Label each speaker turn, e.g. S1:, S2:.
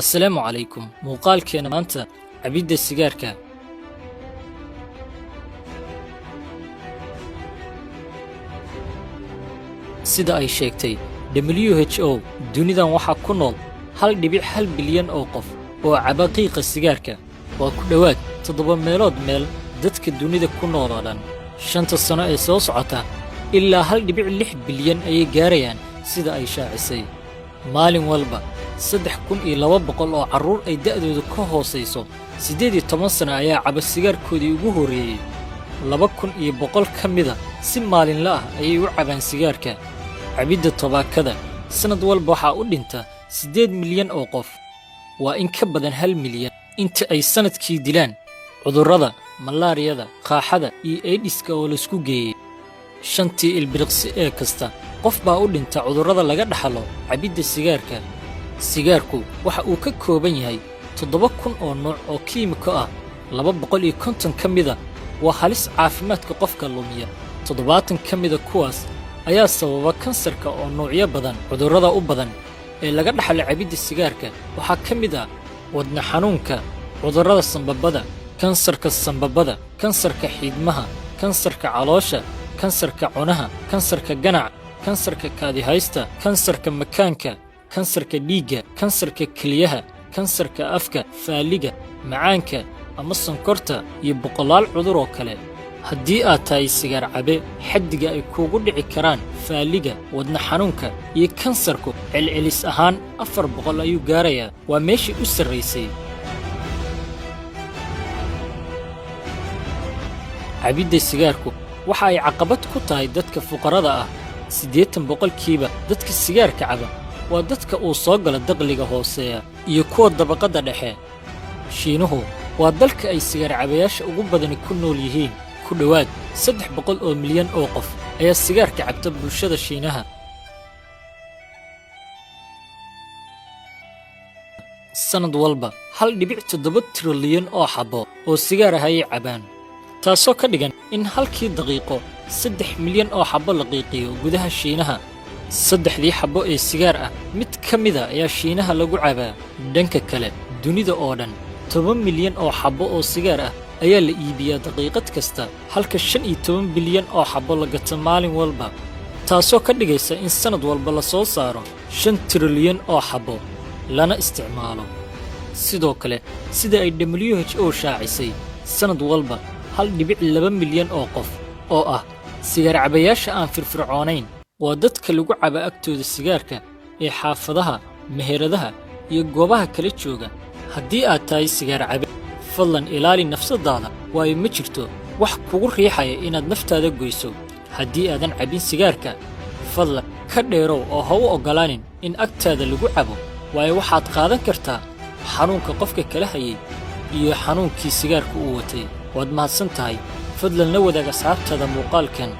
S1: Assalaamu calaykum. Muuqaalkeena maanta: cabidda sigaarka. Sida ay sheegtay WHO, dunidan waxaa ku nool 1.1 bilyan oo qof oo caba qiiqa sigaarka. Waa ku dhowaad toddoba meelood meel dadka dunida ku nool oo dhan. 5-ta sano ee soo socota ilaa 1.6 bilyan ayay gaarayaan, sida ay shaacisay. Maalin walba 3200 oo carruur ay da'doodu ka hoosayso 18 sano ayaa caba sigaarkoodii ugu horreeyey. 2100 ka mida si maalinla ah ayay u cabaan sigaarka. Cabidda tobaakada sannad walba waxaa u dhinta 8 milyan oo qof. Waa in ka badan 1 milyan inta ay sannadkii dilaan cudurrada malaariyada, qaaxada iyo Aydiska oo laysku geeyey. 5-tii ilbiriqsi ee kasta qof baa u dhinta cudurrada laga dhaxlo cabidda sigaarka. Sigaarku waxa uu ka kooban yahay 7000 oo nooc oo kiimiko ah. 250 ka mida waa halis caafimaadka qofka lumiya. 70 ka mida kuwaas ayaa sababa kansarka oo noocyo badan. Cudurrada u badan ee laga dhaxlo cabidda sigaarka waxaa ka mid ah wadna xanuunka, cudurrada sambabada, kansarka sambabada, kansarka xiidmaha, kansarka caloosha, kansarka cunaha, kansarka ganaca, kansarka kaadihaysta, kansarka makaanka, kansarka dhiigga, kansarka keliyaha, kansarka afka, faaliga, macaanka ama sonkorta iyo boqolaal cudur oo kale. Haddii aad tahay sigaar cabe, xaddiga ay kuugu dhici karaan faaliga, wadna xanuunka iyo kansarku celcelis ahaan 400 ayuu gaarayaa. Waa meeshii u sarraysay. Cabidda sigaarku waxa ay caqabad ku tahay dadka fuqarada ah. 80% dadka sigaarka caba waa dadka uu soo galo dakhliga hooseeya iyo kuwa dabaqadda dhexe. Shiinuhu waa dalka ay sigaar cabayaasha ugu badani ku nool yihiin. Ku dhowaad 300 oo milyan oo qof ayaa sigaarka cabta bulshada Shiinaha. Sannad walba 1.7 trilyan oo xabbo oo sigaar ah ayay cabaan, taasoo ka dhigan in halkii daqiiqo 3 milyan oo xabbo la qiiqiyo gudaha Shiinaha. Saddexdii xabbo ee sigaar ah mid ka mida ayaa Shiinaha lagu cabaa. Dhanka kale, dunida oo dhan 10 milyan oo xabbo oo sigaar ah ayaa la iibiyaa daqiiqad kasta, halka 15 bilyan oo xabbo la gato maalin walba, taasoo ka dhigaysa in sannad walba la soo saaro 5 trilyan oo xabbo lana isticmaalo. Sidoo kale, sida ay WHO shaacisay, sannad walba 1.2 milyan oo qof oo ah sigaar cabayaasha aan firfircoonayn, waa dadka lagu caba agtooda sigaarka ee xaafadaha, meheradaha iyo goobaha kala jooga. Haddii aad tahay sigaar cabe, fadlan ilaali nafsadaada, waayo ma jirto wax kugu riixaya inaad naftaada goyso. Haddii aadan cabbin sigaarka, fadlan ka dheerow oo ha u oggolaanin in agtaada lagu cabo, waayo waxaad qaadan kartaa xanuunka qofka kala hayay iyo xanuunkii sigaarka uu watay. Waad mahadsan tahay. Fadlan la wadaag asxaabtaada muuqaalkan.